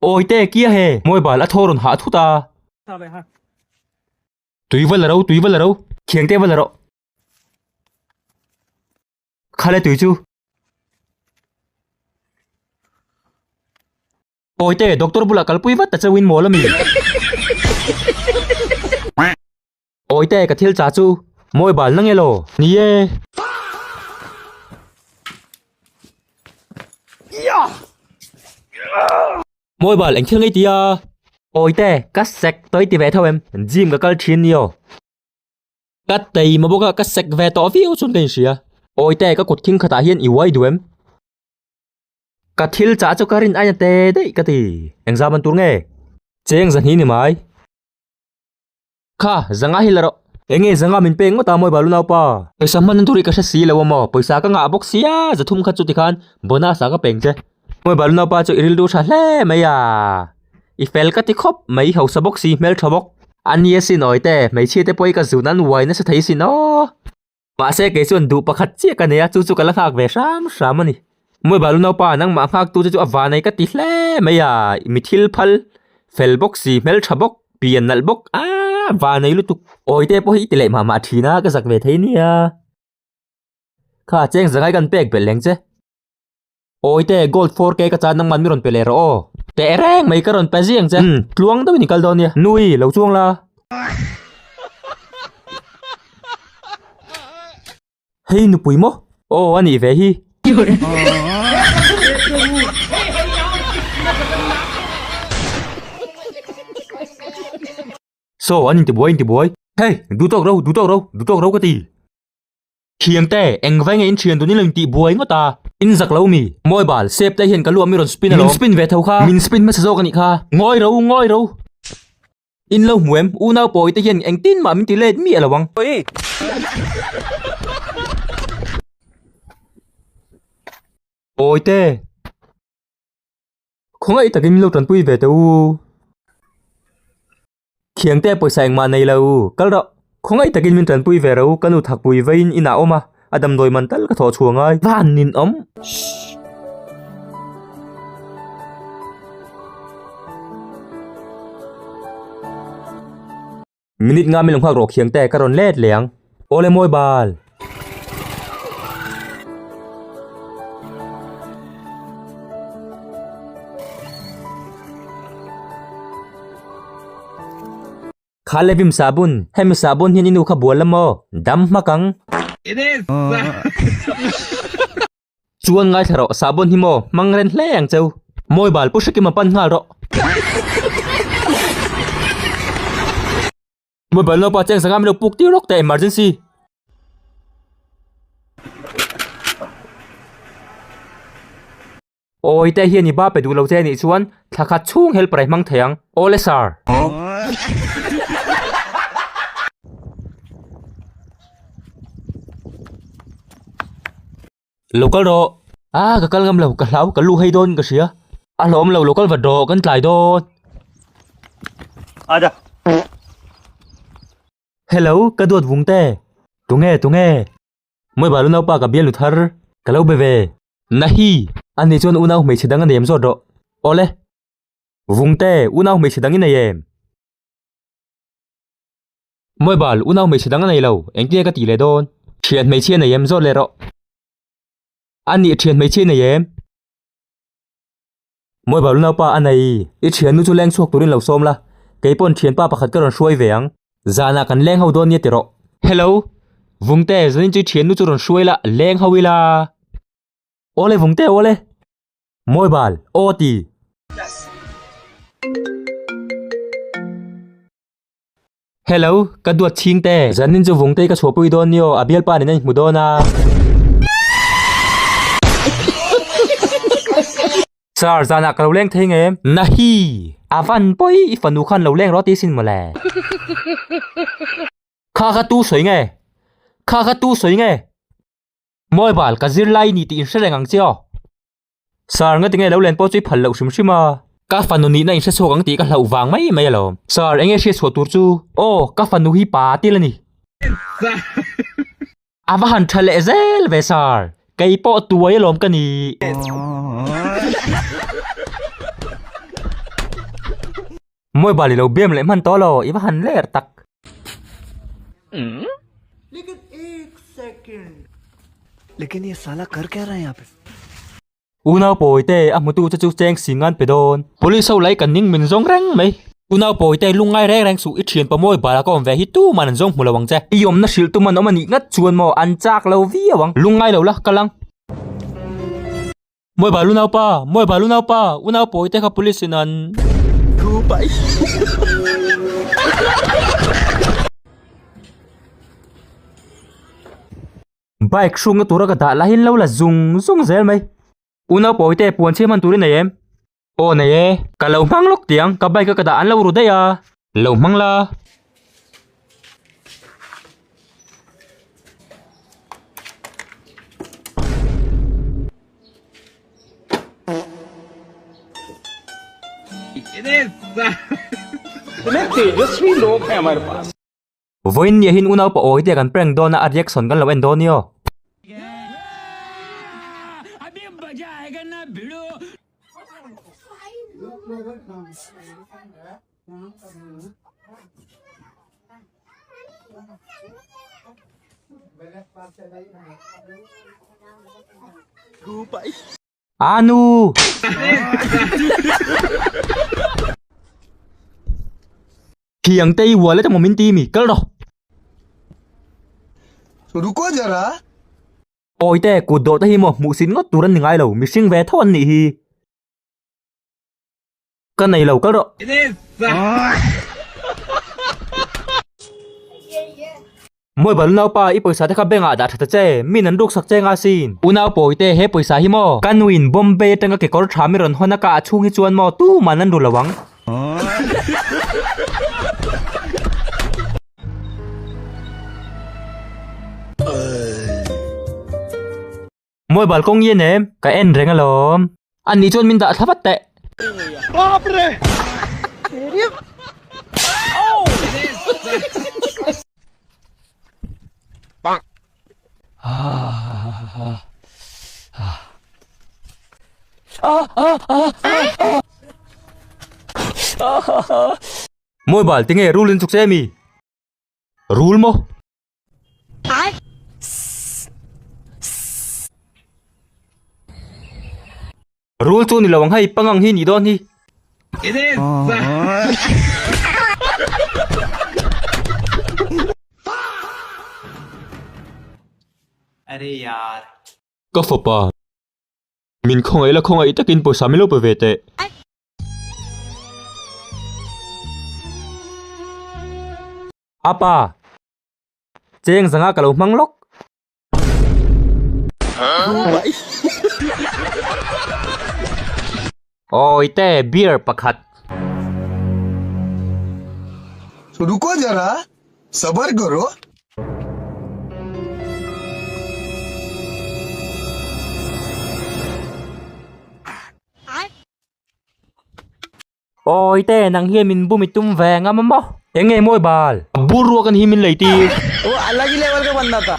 Awi te kia he mawi bal a thaw rawn hah thut a. Tui va la ro tui va la ro thiang te va la rawh. Khale tui chu. Awi te doctor bulah kalpui vat ta chauhin mawl ami. Awi te ka thil cha chu mawi bal na nge law? Ni e. Mawi bal eng thil ngei tia? Awi te ka sek tawih ti ve tho em? Gym ka kal thin ni aw. Ka tei maw bawk a ka sek ve tawh viau chuan ka inhria. Awi te ka kut khing khatah hian i uai duh em? Ka thil chah chu ka rin aina te daih ka ti. Engzah man tur nge? Cheng zahni ni mai. Kha, zanga hi la rawh. Enge zanga min pek ngawt a mawi balu naupa? Pawisa hman nan tur hi ka hre si lo a maw? Pawisa ka ngah bawk sia, zathum kha chu tikhan bonus ah ka peng che. Mawi balu naupa chu i rilru tha hle mai a, i fel ka ti khawp mai, hausa bawk si, hmeltha bawk. A nia sin awi te, hmeichhia te pawh hi ka zun an uai nasa thei sin aw. Mahse kei chuan duh pakhat chiah ka nei a, chu chu ka la nghak ve hram hram a ni. Mawi balu naupa nangmah nghak tu che chu a vanei ka ti hle mai a, mi thil phal fel bawk si, hmeltha bawk, pian nalh bawk a vanei lutuk. Awi te pawh hi i ti leh mah mah thin a, ka zak ve thei nia. Kha cheng zangai kan pek belh leng che. Awi te gold 4K ka chan nangman mi rawn pe leh rawh aw. Teh reng mai ka rawn pe ziang che. Umm tluang deuhin i kal dawn nia. Nui lo chuang la. Hei nupui maw? Aw a nih ve hi. Saw an intibuai intibuai. Hey duh tawk ro duh tawk ro duh tawk ro ka ti. Thiante, eng vai nge in thian dun in lo intih buai ngawt a? In zak lo mi? Mawi bal, sep te hian ka luah mi rawn spin alawm. Min spin ve tho kha. Min spin hmasa zawk a nih kha. Ngawi ro, ngawi ro. In lo hmu em? Unau pawi te hian engtin mah min ti let miah lo ang. Pawi te, khawngaih takin min lo tanpui ve teh u. Thiangte pawisa engmah nei lo, kal rawh. Khawngaih takin min tanpui ve ro, ka nu thakpui veiin inah awm a, a damdawi man tal ka thawh chhuah ngai. Van ninawm. Minute nga min lo nghak rawh khiang te ka rawn let leh ang. Awle mawi bal. Kha levim sabun, hemi sabun hian i nu kha bual la maw? Dam hmak ang. Chuan ngaithla rawh, sahbawn hi maw hmang ren hle ang cheu. Mawi bal pu hrekima pan nghal rawh. Mawi bal naupa cheng sangha min lo puk tir rawk teh emergency. Awi te hian i ba pe duh lo che anih chuan thla khat chhung helper a i hmang thei ang. Awle sir. Lo kal rawh. Ah ka kal ngam lo, ka hlau, ka lu hei dawn ka hria. A hlawm lo, lo kal vat rawh, kan tlai dawn. Aja. Hello, ka duat vung te. Tunge, tunge. Mawi balu naupa ka bial nu thar, ka lo be ve. Nahi, ani chuan unau hmeichhe dang a nei em zawt rawh. Awle. Vung te, unau hmeichhe dang i nei em? Mobile unau hmeichhe dang a nei lo, engtin nge ka tih leh dawn? Thian hmeichhia nei em zawt leh rawh. A nih thian hmeichhia nei em? Mobile unau pa a nei. I thiannu chu leng chhuak turin lo sawm la, kei pawn thianpa pakhat ka rawn hruai ve ang. Zanah kan leng ho dawn nia ti rawh. Hello, Vungte, zanin chu i thiannu chu rawn hruai la, leng ho ila. Awle Vungte, awle. Mobile, aw ti. Hello, ka duat chhing te. Zanin chu Vungtei ka chhuahpui dawn ni aw, a bialpa nen a inhmu dawn a. Sir, zanah ka lo leng thei nge? Nahi! A van pawi, i fanu khan lo leng rawh ti sin mawle. Kha kha tu sawi nge? Kha kha tu sawi nge? Mobile, ka zirlai ni tih inhre reng ang che aw. Sir, nga tinge lo len pawh chu i phal loh hrim hrim a. Ka fanu nihna in hre chhuak ang tih ka hlauh vang mai mai alawm. Sir, enge hriat chhuah tur chu? Aw, ka fanu hi pa til a ni. A va han tha leh zel ve sir, kei pawh tuai alawm ka ni. Mawi bal i lo bem leh hman tawh lo, i va han ler tak. Unau pawite a hmutu che chu cheng si ngan pe dawn. Police ho lai kan ning min zawng reng mai. Unau pawite lungngai reng reng suh i thian pamawi bala ka awm ve hi tuman an zawng hmu lo ang che. I awmna hrilh tum an awm a nih ngat chuan maw an chak lo viau ang. Lungngai lo la ka lang. Mawi bal unau pa, mawi bal unau pa, unau pawite kha police in an. Bike hrukna tura ka dah lahin lo la zung zung zel mai. Unau pawite puan chhia hman tur i nei em? Aw nei e, ka lo hmang lawk tiang, ka bike a ka dah an lo ru daih a, lo hmang la. Vawiin nia hin unau pa awi te kan prank dawn a, a reaction kan lo en dawn nia. Anu! Thiang te i wallet emaw min ti mi? Kal rawh! Ruko zara! Awi te, kut dawh te hi maw hmuh sin ngawt tur an ni ngai lo, mihring ve tho an nih hi. Ka nei lo kal rawh. Mawi bal unau pa i pawisa te kha bank ah dah tha ta che, min an ruk sak che nga sin. Unau pawi te he pawisa hi maw? Ka nuin Bombay atanga kekawr tha mi rawn hawn a kah chhung hi chuan maw tuman an ru lo ang. Mawi bal kawng i en em? Ka en reng alawm. Ani chuan min dah thla vat teh. Mawi bal tinge rul in chuk che mi? Rul maw? Rul chu ni lo ang hei pangang hi nih dawn hi. Ka fapa, min khawngaih la khawngaih takin pawisa min lo pe ve teh. Apa, cheng zanga ka lo hmang lawk. Awi te, beer pakhat. Ruko zara, sabar karo. Awi te, nang hian min bum i tum ve ngam a maw? Eng nge mawi bal? Bur ruak an hi min lei tir. O alag hi level ka banda tha.